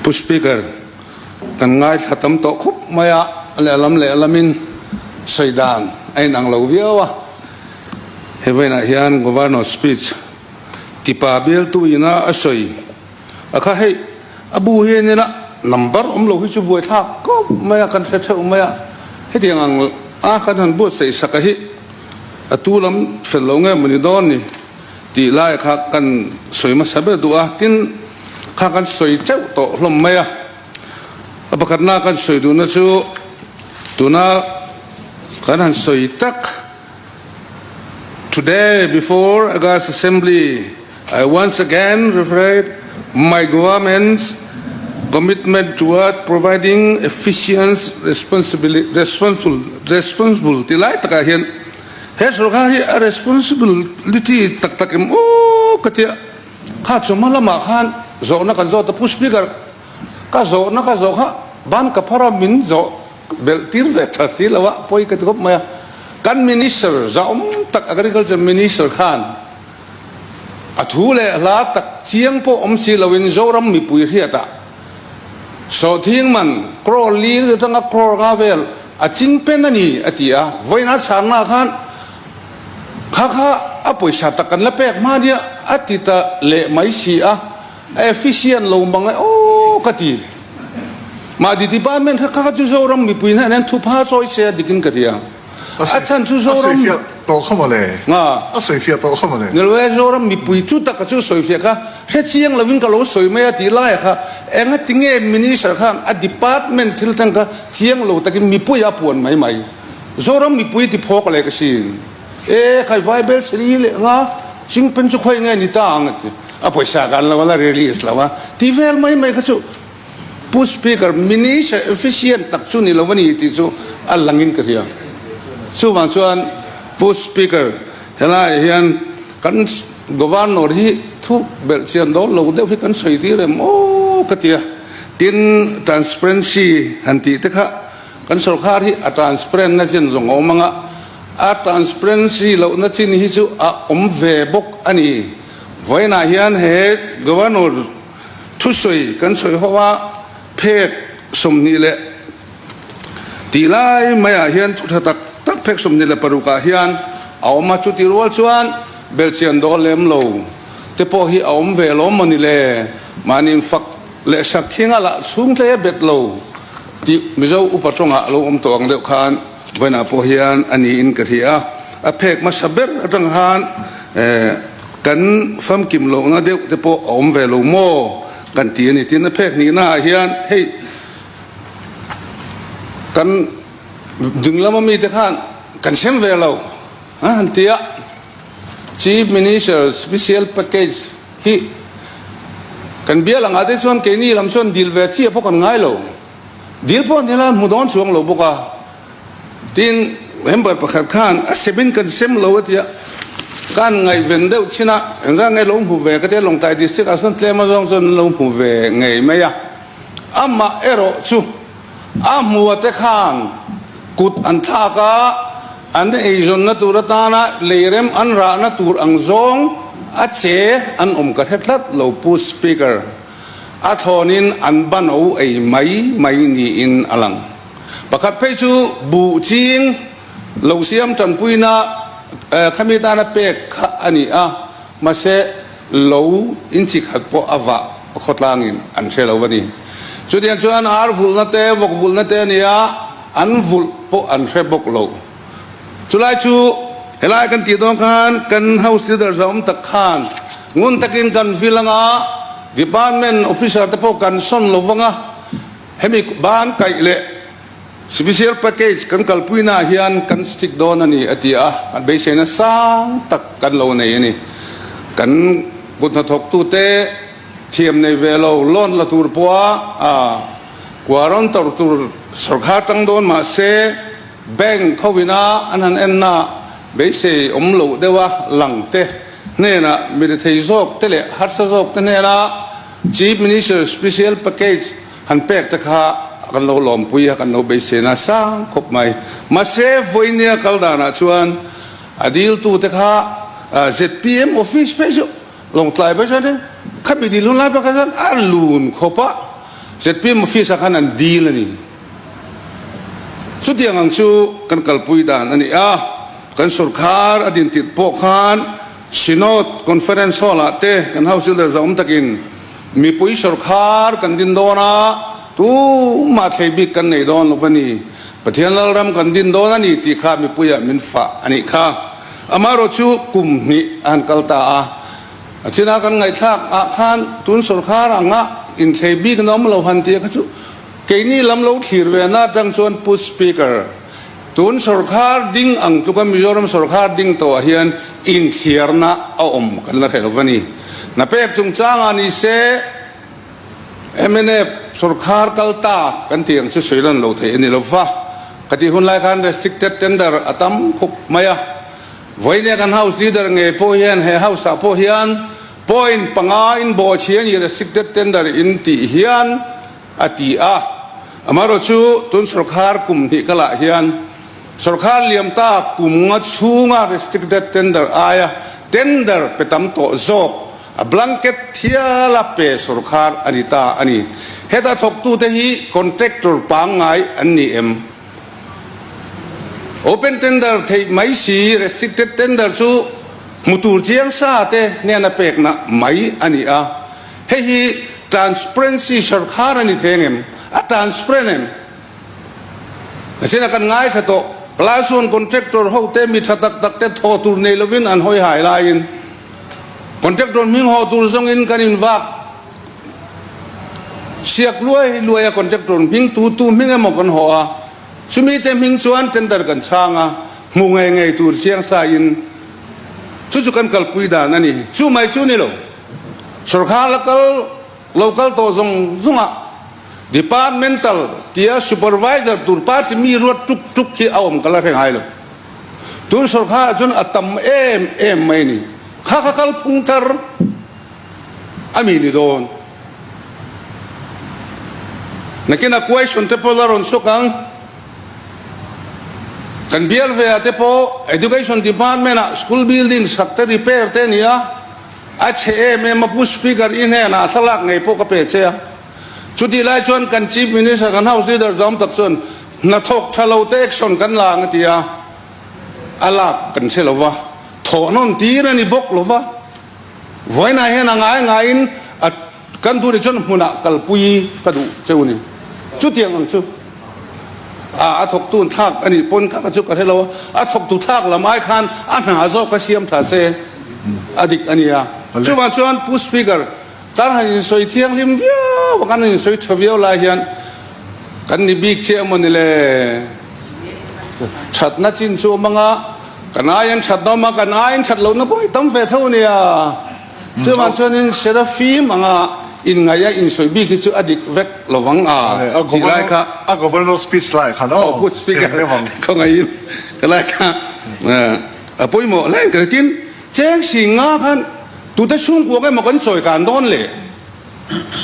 Pu Speaker, kan ngaithla tam tawh khup mai a, lehlam lehlamin sawi dan a inang lo viau a. He vawiinah hian Governor speech tipa bialtu ina a sawi a kha hei a bu hi en ila number awm lo hi chu buaithlak kawp mai a, kan hre theuh mai a. Hetiang ang a kan han buatsaih sak a hi a tu lam fel lo nge mawni dawn ni tih lai kha kan sawi hmasa ber duh a, tin kha kan sawi teuh tawh hlawm mai a. A pakhatna kan sawi duhna chu tuna kan han sawi tak, Today before August Assembly, I once again reiterate my government's commitment toward providing efficient, responsible, responsible ti lai takah hian he sorkar hi a responsibility tak tak em aw ka tia. Kha chawhma lamah khan zawhna kan zawt a, Pu Speaker, ka zawhna ka zawh kha ban ka phar a, min zawh belh tir ve tha si lo a, pawi ka ti khawp mai a. Kan Minister zahawm tak Agriculture Minister khan a thu leh hla tak chiang pawh awm si loin Zoram mipui hriatah sawhthing man crore li atanga crore nga vel a ching pen a ni a ti a, vawiin a chhanna khan Kha kha a pawisa tak kan la pek hma nia a ti ta leh mai si a, a efficient lo mang e aw ka ti. Mahni department kha kha chu Zoram mipui hna hian thupha chawi se a dikin ka ti a. A chhan chu Zoram. A sawifiah tawh kha mawle. Nga. A sawifiah tawh kha mawle. Ni lo e, Zoram mipui chu taka chu sawifiah kha hre chiang lovin ka lo sawi mai a tih lai kha engati nge minister khan a department thil thleng kha chiang lo takin mipui a puan mai mai. Zoram mipui ti phawk leh ka sin. E khai vai bel seri leh nga ching pen chu khawi nge ni ta ang ati. A pawisa kan lo la release lo a. Ti vel mai mai kha chu Pu Speaker Minister efficient tak chu ni lo a ni tih chu a lang in ka hria. Chuvang chuan Pu Speaker helaiah hian kan Governor hi thu belh chian dawn lo deuh hi kan sawi tir em aw ka ti a. Tin transparency han tih te kha Kan sorkar hi a transparent na chin zawng a awm ang a, a transparency lohna chin hi chu a awm ve bawk a ni. Vawiinah hian he Governor thusawi kan sawi ho a, phek 20 leh tih lai maiah hian thu tha tak tak phek 26 ah hian a awm a, chuti rual chuan belhchian dawl lem lo te pawh hi a awm ve lawm maw ni le? Mahni fak leh sakhinga lah chhungtlei a bet lo tih Mizo upa tawngah a lo awm tawh ang deuh khan vawiinah pawh hian a niin ka hria a. A phek hmasa ber atang khan kan famkim lohna deuh te pawh a awm ve lo maw kan ti a ni. Tin, a phek hnihnaah hian hei kan ding lama mite khan kan sem ve lo a han ti a, Chief Minister Special Package Hi kan bial angah te chuan keini lam chuan dil ve chiah pawh kan ngai lo. Dil pawh nila hmu dawn chuang lo bawk a. Tin, member pakhat khan a sem in kan sem lo a tia. Kan ngaihven deuh chin a, engzah nge lo hmu ve ka tia Lawngtlai district ah sawn tlem azawng chuan an lo hmu ve ngei mai a. Amah erawh chu a hmua te khan kut an thlak a, An eizawnna tur atana leirem an rahna tur ang zawng a che an awm ka hre tlat lo Pu Speaker. A thlawnin an bano ei mai mai niin a lang. Pakhat phei chu buh ching lo siam tanpuina khami tana pek kha a ni a, mahse lo inchi khat pawh a vah khawtlangin an hre lo a ni. Chutiang chuan ar vulhna te, vawk vulhna te a ni a. An vulh pawh an hre bawk lo. Chulai chu helai kan tih dawn khan kan House Leader zawm tak khan ngun takin kan vil anga, Department Officer te pawh kan sawn lo vang a, hemi ban kaih leh Special Package kan kalpuina ah hian kan stick dawn a ni a ti a, beiseina sang tak kan lo nei a ni. Kan kut hnathawktute thiam nei ve lo loan la tur pawha a. Quarantor tur sawrkar tang dawn mah se bank khawina an han enna beisei awm loh deuha lang te hnenah mi rethei zawk te leh harsa zawk te hnena Chief Minister Special Package han pek te kha kan lo lawmpui a, kan lo beiseina sang khawp mai. Mahse vawinia kal danah chuan a diltu te kha zpm office phei chu Lawngtlai ber chuan khami dil hun lai pakhat chuan a lun khawp a. Zpm office ah khan an dil a ni. Chutiang ang chu kan kalpui dan a ni a, kan sorkar a din tirh pawh khan Synod Conference Hall ah te kan House Leader zawm takin mipui sorkar kan din dawn a, tumah thlei bik kan nei dawn lo va ni, Pathian Lalram kan din dawn a ni tih kha mipuiah min fah a nih kha. Amaherawh chu kum hnih a han kal ta a, a chinah kan ngaihthlak ah khan tun sorkar anga inthlei bik na awm lo han tih kha chu Keini lam lo thlir ve na atang chuan Pu Speaker, tun sawrkhar ding ang tluka Mizoram sawrkhar ding tawhah hian inthliarna a awm kan la hre lo va ni. Hna pek chungchangah ni se mnf sawrkhar kal ta kan tih ang chu sawi lan lo theih a ni lo va. Ka tih hun lai khan restricted tender a tam khup mai a. Vawinia kan House Leader ngei pawh hian he House ah pawh hian point panga in bawhchhi a ni restricted tender in tih hian a ti a. Amaherawh chu tun sawrkhar kum hnih kalah hian sawrkhar liam ta kum nga chhunga restricted tender aia tender pe tam tawh zawk a blanket thiala pe sawrkhar a ni ta a ni. Heta thawktute hi contractor pangngai an ni em? Open tender theih mai si restricted tender chu hmu tur chiang sa te hnena pekna mai a ni a. Hei hi transparency sawrkhar a ni thei angem? A transparent em? Mahse kan ngaithla tawh, Palai chuan contractor ho te mi tha tak tak te thaw tur nei lovin an hawi hai laiin contractor hming haw tur zawngin kan invak siak luai luai a, contractor hming tu tu hming emaw kan haw a, chumi te hming chuan tender kan chhang a, hmu ngei ngei tur chiang sa in chu chu kan kalpui dan a ni. Chu mai chu ni lo. Sawrkhar la kal lo kal tawh zawng zawngah Departmental tia Supervisor tur party mi ruat tuk tuk hi a awm ka la hre ngai lo. Tun sawrkharah chuan a tam em em mai a ni. Kha kha kalphung thar a mi ni dawn. Nakin a question te pawh la rawn chhuak ang. Kan bial ve ah te pawh Education Department ah school building sak te repair te a ni a. A chhe em em a, Pu Speaker i hnenah thlalak ngei pawh ka pe che a. Chutih lai chuan kan Chief Minister, kan House Leader zawm tak chuan hnathawk tha lo te action kan la ang a ti a, a lak kan hre lo va, thawh nawn tir a ni bawk lo va. Vawiinah hian a ngai ngaiin a Kan duh nih chuan hmunah kalpui ka duh cheu ni. Chutiang ang chu a a thawktu thlak a nih pawn kha chu ka hre lo a, a thawktu thlak lam ai khan a hna zawk ka siam tha se a dik a nia. Chuvang chuan Pu Speaker, kan han insawi thianghlim viau a, kan han insawi tha viau lai hian kan ni bik che emaw ni le? Thatna chin chu awm anga, kan aiin thatna awm a, kan aiin that lohna pawh hi tam ve tho a nia. Chuvang chuanin Seraphim anga inngaih a insawi bik hi chu a dik vek lovang a tih lai kha. A governor speech lai khan aw Pu Speaker khawngaihin ka lai kha a pawimawh hle ka ti. Tin, cheng si nga khan tute chhungkua nge maw kan chawi kan dawn le?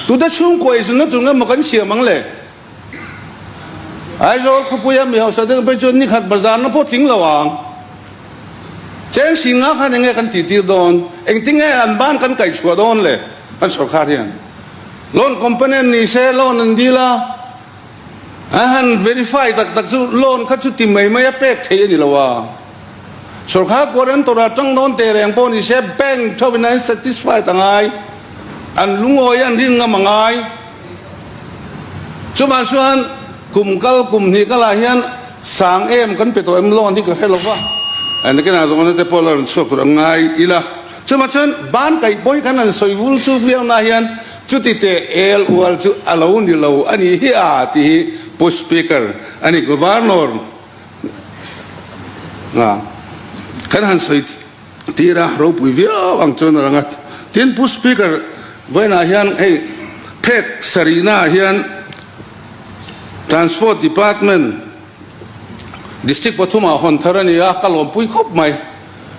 Tute chhungkua inzunna tur nge maw kan siam ang le? Aizawl khawpuia mi hausa deuh phei chuan nikhat bazarna pawh tling lo ang. Cheng singa khan enge kan tihtir dawn? Engtinge an ban kan kaihchhuah dawn le? Kan sorkar hian loan company an ni se loan an dil a, a han verify tak tak chu loan kha chu ti mai mai a pek theih a ni lo a. Sorkar guarantor ah tang dawn teh reng pawh ni se bank thovin an satisfied a ngai, an lungawi an rin ngam a ngai. Chuvang chuan kum kal kum hnih kalah hian sang em kan pe tawh em loan hi ka hre lo va, nakinah zawng te pawh la rawn chhuak tur a ngai ila. Chuvang chuan ban kaih pawh hi kan han sawi vul chuk viau na hian chuti teh el ual chu a lo ni lo a nih hi a tih hi Pu Speaker a ni Governor nga kan han sawi tir a, ropui viau ang chuan a lang a. Tin, Pu Speaker, vawiinah hian hei phek sarihnaah hian Transport Department District pathumah hawn thar a ni a, ka lawmpui khawp mai.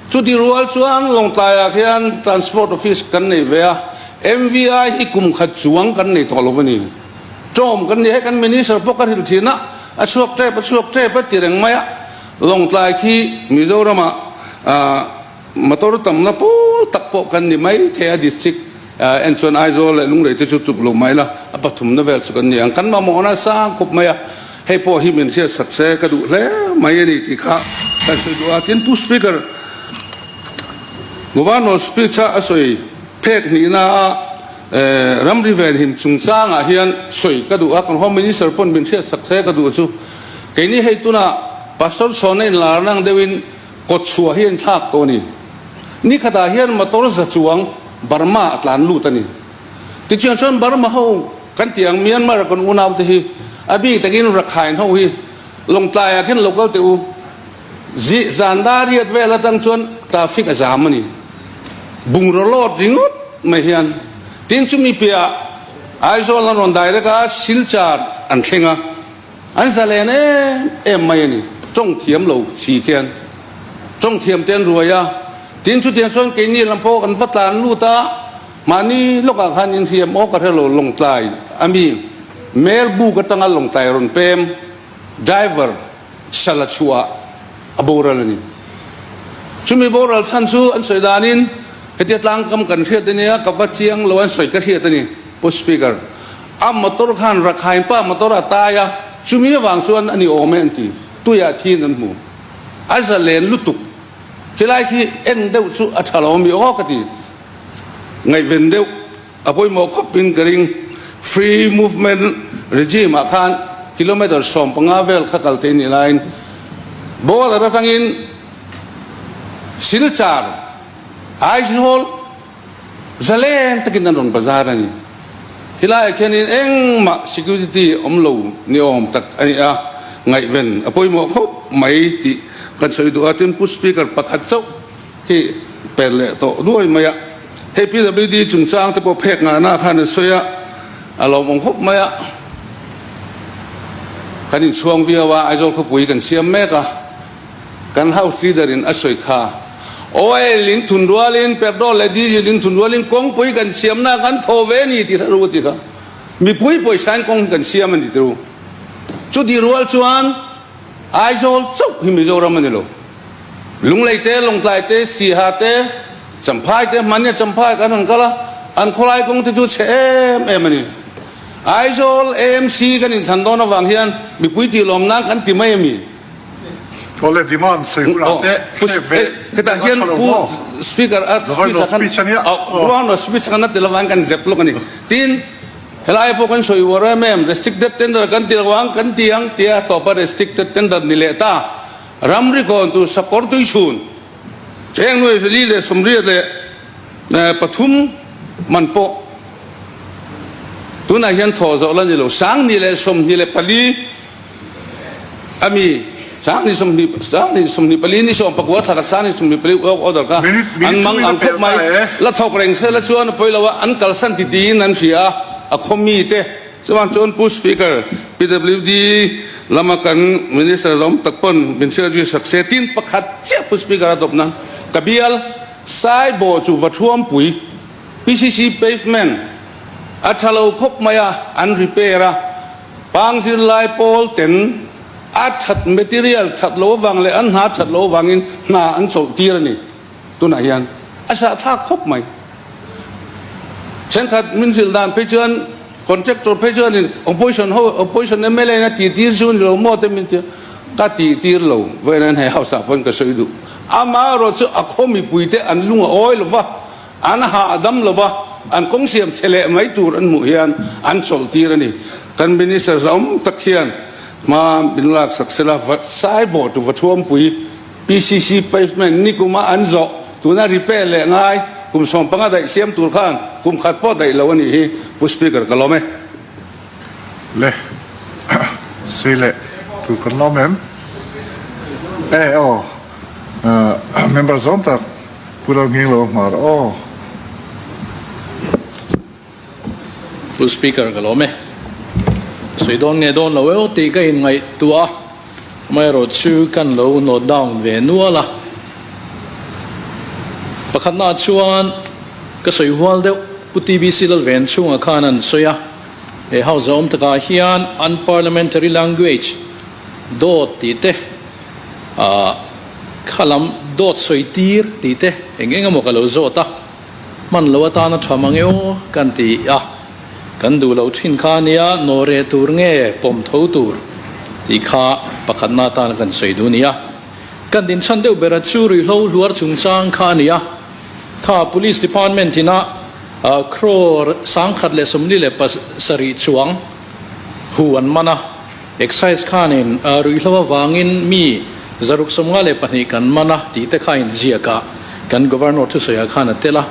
Chuti rual chuan Lawngtlaiah khian Transport Office kan nei ve a, MVI hi kum khat chuang kan nei tawh lo a ni. Ṭawm kan ni, hei kan Minister pawh ka hrilh thin a, a chhuak ṭep a chhuak ṭep a ti reng mai a. Lawngtlai khi Mizoramah motor tamna pawl tak pawh kan ni mai thei a, district. En chuan Aizawl leh Lunglei te chu tluk lo mai la, a pathumna vel chu kan ni ang. Kan mamawhna sang khawp mai a, hei pawh hi min hriat sak se ka duh hle mai a ni tih kha kan sawi duh a. Tin, Pu Speaker, Governor speech a a sawi phek hnihna a ramri venhim chungchangah hian sawi ka duh a, kan Home Minister pawn min hriat sak se ka duh chu keini hei tunah Pastor Chhawna inlarna ang deuhin kawtchhuah hi a inthlak tawh a ni. Ni khatah hian motor za chuang Burma a tlan lut a ni. Tichuan chuan Burma ho kan tih ang Myanmar a kan unau te hi a bik takin Rakhine ho hi Lawngtlai ah khin lo kal teh u. Zih zan dar riat vel atang chuan traffic a zam a ni. Bungraw load ringawt mai hian tin chumi piah Aizawl an rawn direct a Silchar an thleng a. An zalen em em mai a ni. Tawng thiam lo si khian tawng thiam te an ruai a, tin chutiang chuan keini lam pawh kan va tlan lut a, mahni lawkah khan inhriam aw ka hre lo Lawngtlai a mi Melbuk atanga Lawngtlai rawn pem driver Sala chhuah a boral a ni. Chumi boral chhan chu an sawi danin hetia tlangkam kan hriat a nia, ka va chiang lo an sawi ka hriat a ni. Pu Speaker, a motor khan Rakhine pa motor a tai a, chumi avang chuan a ni awm e an ti. Tuiah thiin an hmu. A zalen lutuk. Khilai khi en deuh chu a tha lo ami aw ka ti. Ngaihven deuh a pawimawh khawp in ka ring. Free movement regime ah khan kilometer 15 vel kha kal thei nih laiin border atangin Silchar, Aizawl, Zalen takin an rawn bazar a ni. Helaiah khianin engmah security awm lo ni awm tak a ni a, ngaihven a pawimawh khawp mai tih kan sawi duh a. Tin, Pu Speaker pakhat chauh khi per leh tawh duai mai a. Hei PWD chungchang te pawh phek ngahna khan an sawi a, a lawmawm khawp mai a. Kan inchhuang viau a, Aizawl khawpui kan siam mek a. Kan House Leader in a sawi kha. Oil in thun rualin, petrol leh diesel in thun rualin kawngpui kan siamna kan thaw ve a ni tih hre ru a ti kha. Mipui pawisa in kawng hi kan siam a ni ti ru. Chuti rual chuan Aizawl chauh hi Mizoram a ni lo. Lunglei te, Lawngtlai te, Siha te, Champhai te, hmania Champhai kan han kal a, an khawlai kawng te chu chhe em em a ni. Aizawl AMC kan inthlan dawn avang hian mipui tih lawm nan kan ti mai a mi? Awle demand sawi hunah te hrep ve Hetah hian Pu Speaker a speech ah khan Governor speech khan a ti lovang kan zep lawk a ni. Tin, helai pawh kan sawi uar em em, restricted tender kan ti lo ang kan ti ang tia tawpa restricted tender ni leh ta. Ramri kawn tur sakawr tui chhun cheng nuai 483 man pawh tunah hian thawh zawh la ni lo. 1024 A mi 1024 ni 19 thla khat 1024 work order kha an mang ang khawp mai. La thawk reng se la chuan a pawi lo a, an kalsan ti tiin an hria a, a khaw mi te. Chuvang chuan Pu Speaker, PWD lama kan Minister zawm tak pawn min hriat zui sak se tin pakhat chiah Pu Speaker a dawp nan ka bial Saibaw chu va thuampui PCC pavement a tha lo khawp mai a, an repair a. Pang zirlai pawl ten a that material that lo avang leh an hna that lo avangin hna an chawlh tir a ni. Tunah hian a sahthlak khawp mai. Thenkhat min hrilh dan phei chuan contractor phei chuanin opposition ho opposition mla in a tih tir chu ni lo maw te min ti a, ka tih tir lo. Vawiin hei house ah pawn ka sawi duh. Amaherawh chu a khaw mipui te an lung a awi lo va. An hahdam lo va, an kawng siam chhe leh mai tur an hmuh hian an chawlh tir a ni. Kan Minister hlauhawm tak hian hma min lak sak sela, Saibawh tu Vathuampui PCC pavement nikuma an zawh tuna repair leh ngai kum 15 daih siam tur khan kum khat pawh daih lo a nih hi Pu Speaker ka lawm e. Le sei leh tur kan lawm em? E aw member zawng tak. Pu Lalnghing lo hmar aw. Pu Speaker ka lawm e. Sawi dawn nge dawn lo eo tih ka inngaihtuah a, amaherawh chu kan lo note down ve nual a. Pakhatnaah chuan ka sawi hual deuh Pu TBC Lalven chhungah khan an sawi a, he House a awm takah hian unparliamentary language dawt tih te, Ah, kha lam dawt sawi tir tih te eng eng emaw ka lo zawt a. Hman lo atana tha mang e aw kan ti a, kan duh loh thin kha a nia, naw reh tur nge pawm tho tur tih kha pakhatna atana kan sawi duh a ni a. Kan dinchhan deuh bera chu ruihhlo hluar chungchang kha a ni a, kha Police Department ina crore 147 chuang hu an man a, Excise khanin ruihhlo avangin mi 652 kan man a tih te kha inziak a, kan Governor thusawiah khan a tel a.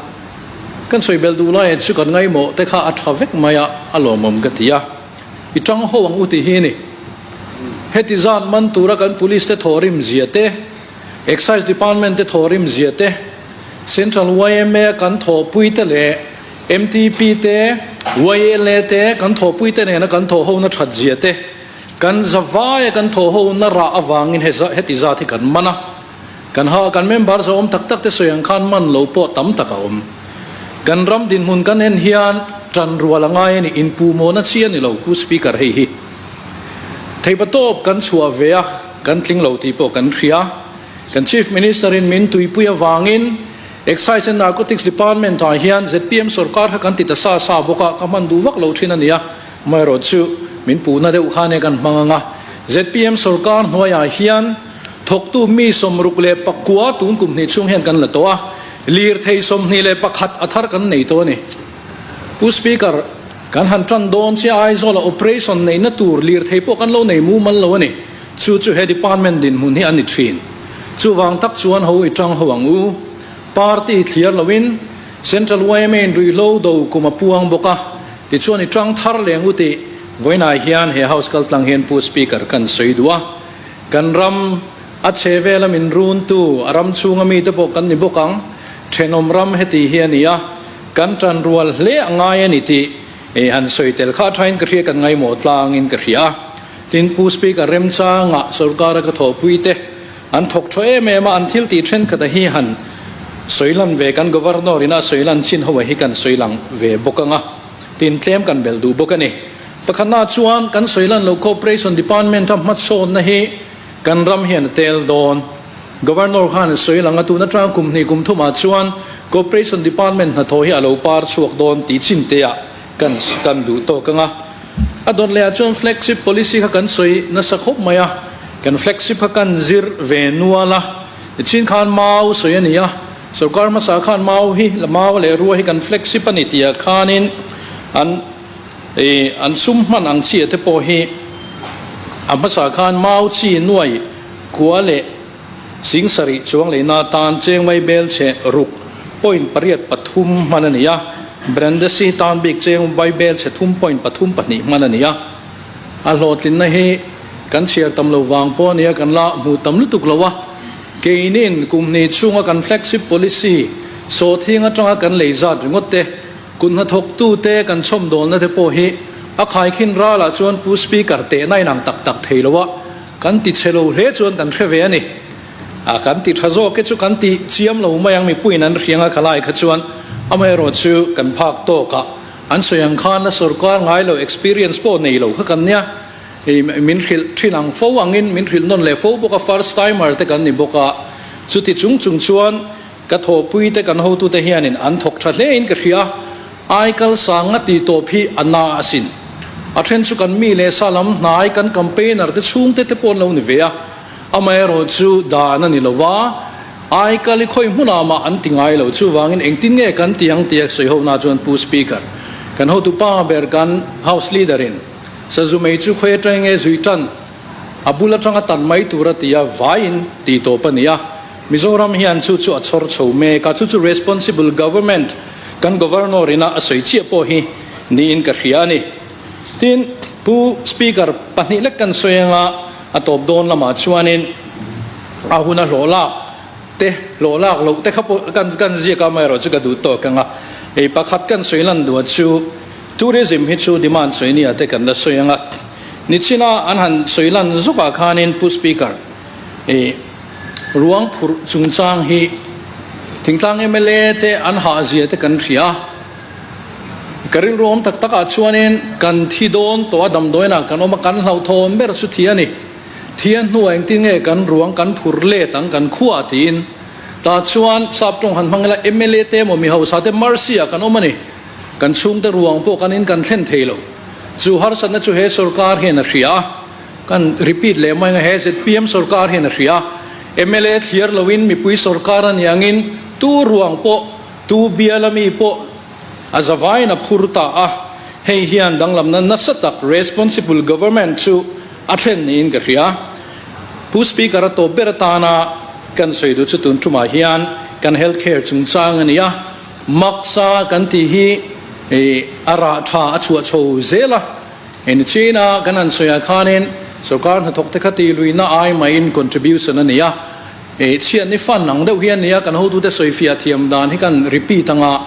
Kan sawi belh duh laiah chu kan ngaimawh te kha a tha vek mai a, a lawmawm ka ti a. I tang ho ang u ti hi ni. Heti zat man tura kan Police te thawhrim zia te, Excise Department te thawhrim zia te, Central yma kan thawhpui te leh MTP te, YLA te kan thawhpui te nena kan thawhhona that zia te, kan zavaia kan thawhhona rah avangin heti zat hi kan man a. Kan ha kan member zawm tak tak te sawi ang khan man lo pawh tam tak a awm. Kan ram dinhmun kan en hian tan rual a ngai a ni, inpuhmawhna chi a ni lo Pu Speaker hei hi. Theihpatawp kan chhuah ve a, kan tling lo tih pawh kan hria. Kan Chief Minister in min tuipui avangin Excise and Narcotics Department ah hian zpm sorkar kha kan ti ta sa sa bawk a, ka hman duh vak lo thin a nia, amaherawh chu min puhna deuh kha nia kan hmang ang a. Zpm sorkar hnuaiah hian thawktu mi 69 tun kum hnih chhung hian kan la tawh a, lirthei 21 a thar kan nei tawh a ni. Pu Speaker, kan han tan dawn chiah Aizawla operation neihna tur lirthei pawh kan lo nei mumal lo a ni. Chu chu he department dinhmun hi a ni thin. Chuvang tak chuan ho i tang ho ang u. Party thliar loin Central yma in ruihhlo do kum a puang bawk a, tichuan i tang thar leng u tih vawiinah hian he House kaltlang hian Pu Speaker kan sawi duh a. Kan ram a chhe vela min runtu, a ram chhunga mite pawh kan ni bawk ang. Thenawm ram heti hi a ni a, kan tanrual hle a ngai a ni tih han sawi tel kha a thain ka hria, kan ngaimawh tlangin ka hria a. Tin, Pu Speaker remchanga sorkara ka thawhpui te an thawk thaw em em a, an thil tih thenkhat a hi han sawi lan ve, kan Governor in a sawi lan chin ho a hi kan sawi lang ve bawk ang a, tin tlem kan belh duh bawk a ni. Pakhatna chuan kan sawi lan loh Cooperation Department a hmachhawnna hi kan ram hian a tel dawn. Governor khan a sawi lang a, tun atang kum hnih kum thumah chuan Cooperation Department hnathawh hi a lo par chhuak dawn tih chin te ah Kan kan duh tawk ang a. A dawt leh ah chuan flagship policy kha kan sawi nasa khawp mai a, kan flagship kha kan zir ve nual a, tichin khan mau sawi a ni a, sorkar hmasa khan mau hi mau leh rua hi kan flagship a ni tih ah khanin an ih an sum hman ang chi ah te pawh hi a hmasa khan mau chi nuai kua leh 7000 chuang leina atan chengmai bel chhe ruk point pariat pathum hman a ni a, Brandesi tan bik chengmai bel chhe thum point pathum pahnih hman a ni a. A hlawhtlinna hi kan chhiar tam lo vang pawh a ni a, kan la hmuh tam lutuk lo a. Keinin kum hnih chhunga kan flagship policy sawhthing atanga kan lei zat ringawt te, kut hnathawktute kan chhawmdawlna te pawh hi a khaikhin ralah chuan Pu Speaker tehna inang tak tak thei lo a, Kan ti chhe lo hle chuan kan hre ve a ni. A kan ti tha zawk e chu kan ti chiam lo mai ang mipuiin an hriang a khalai kha chuan amaherawh chu kan phak tawk a an sawi ang khan la sorkar ngai lo experience pawh nei lo kha kan nia i min hrilh thin ang fo angin min hrilh nawn leh fo bawk a first timer te kan ni bawk a chuti chung chung chuan Ka thawhpui te kan hotute hianin an thawk tha hle in ka hria, aikal sang a tih tawp hi a na asin. A then chu kan mi leh sa lam hnai kan campaigner te chhungte te pawh an lo ni ve a, amaherawh chu dan a ni lo va, aikal i khawi hmunah mah an ti ngai lo, chuvangin engtin nge kan ti ang tia sawi ho na chuan Pu Speaker, kan hotu pa ber kan House Leader in sazu mei chu khawi atangin nge zui tan a bul atanga tan mai tur a ti a, vaiin tih tawp a ni a. Mizoram hian chu chu a chhawr chho mek a, chu chu responsible government kan Governor ina a sawi chiah pawh hi niin ka hria a ni. Tin, Pu Speaker pahnih lek kan sawi anga a tawp dawn lamah chuanin a hun a hlawh lak te, hlawh lak loh te kha pawh kan kan ziak a, amaherawh chu ka duh tawk anga hei pakhat kan sawi lan duh chu tourism hi chu demand sawi nia te kan la sawi anga nichina an han sawi lan zukah khanin Pu Speaker i Ruang phurh chungchang hi thingtlang mla te an hahzia te kan hria a, ka rilru awm tak takah chuanin kan thi dawn tawh a, damdawiinah kan awm a, kan hlauhthawn ber chu thi a ni. Thi a hnuah engtin nge kan ruang kan phur let ang kan khuah tiin. Tah chuan sap tawng han hmang ila mla te emaw mi hausa te mercy ah kan awm a ni. Kan chhungte ruang pawh kan in kan thlen thei lo. Chu harsatna chu he sorkar hian a hria a, kan repeat leh mai ang a, he zpm sorkar hian a hria a. Mla thliar loin mipui sorkar a nih angin tu ruang pawh, tu bial a mi pawh a zavaiin a phur ta a. Hei hian danglamna nasa tak responsible government chu a thlen niin ka hria. Pu Speaker a tawp ber atana kan sawi duh chu tun tumah hian kan health care chungchang a ni a. Maksa kan tih hi a rah tha a chhuah chho zel a, hei China kan han sawi ah khanin sorkar hnathawk te kha tih luihna ai mahin contribution a ni a, chhiatni fund ang deuh hi a ni a, kan hotute sawifiah thiam dan hi kan repeat anga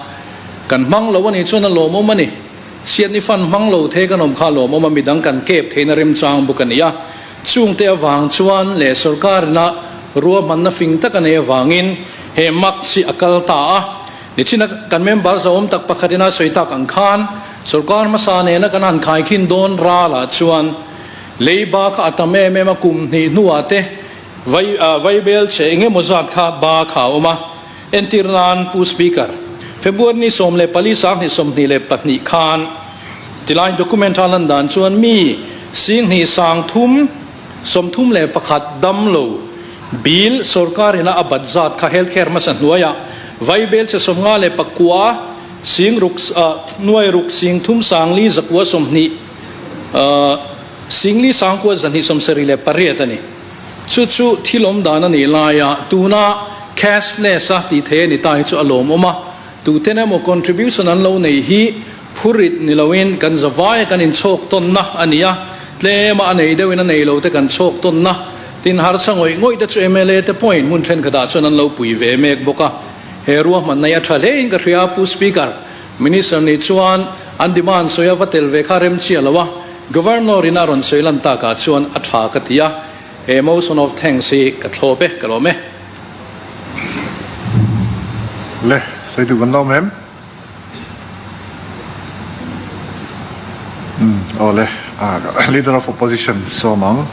kan hmang lo a nih chuan a lawmawm a ni. Chhiatni fund hmang lo the kan awm kha a lawmawm a, midang kan kep theihna remchang bawk a ni a, chungte avang chuan leh sorkarina ruahmanna fing tak a nei avangin he maks hi a kal ta a. Nichina kan member zauhawm tak pakhatin a sawi tak ang khan sorkar hmasa nena kan han khaikhin dawn ralah chuan leiba kha a tam em em a, kum hnih hnuah te vai vaibel che eng emaw zat kha ba kha a awm a. Entir nan Pu Speaker, February ni 14 2022 khan tilai document a lan dan chuan mi 2 sang thum 31 damlo bill sorkar ina a bat zat kha health care hmasa hnuaiah vaibel che 59 sing ruk nuai ruk sing thum sang li zakua 20 sing li sang kua 278 a ni. Chu chu thil awm dan a nih laia tuna cashless a tih theih a ni ta hi chu a lawmawm a, tuten emaw contribution an lo nei hi phurit ni loin kan zavaia kan inchhawk tawnna a ni a, tlema a nei deuhin a nei lo te kan chhawk tawnna, tin harsa ngawih ngawih te chu mla te pawhin hmun thenkhatah chuan an lo pui ve mek bawk a, he ruahmanna hi a tha hlein ka hria Pu Speaker, Minister nih chuan an demand sawi a va tel ve kha rem chiah lo a, Governor in a rawn sawi lan takah chuan a tha ka ti a, he motion of thanks hi ka thlawp e, ka lawm e. Le, sawi duh kan lawm em? Umm, aw le, Leader of Opposition sawm ang.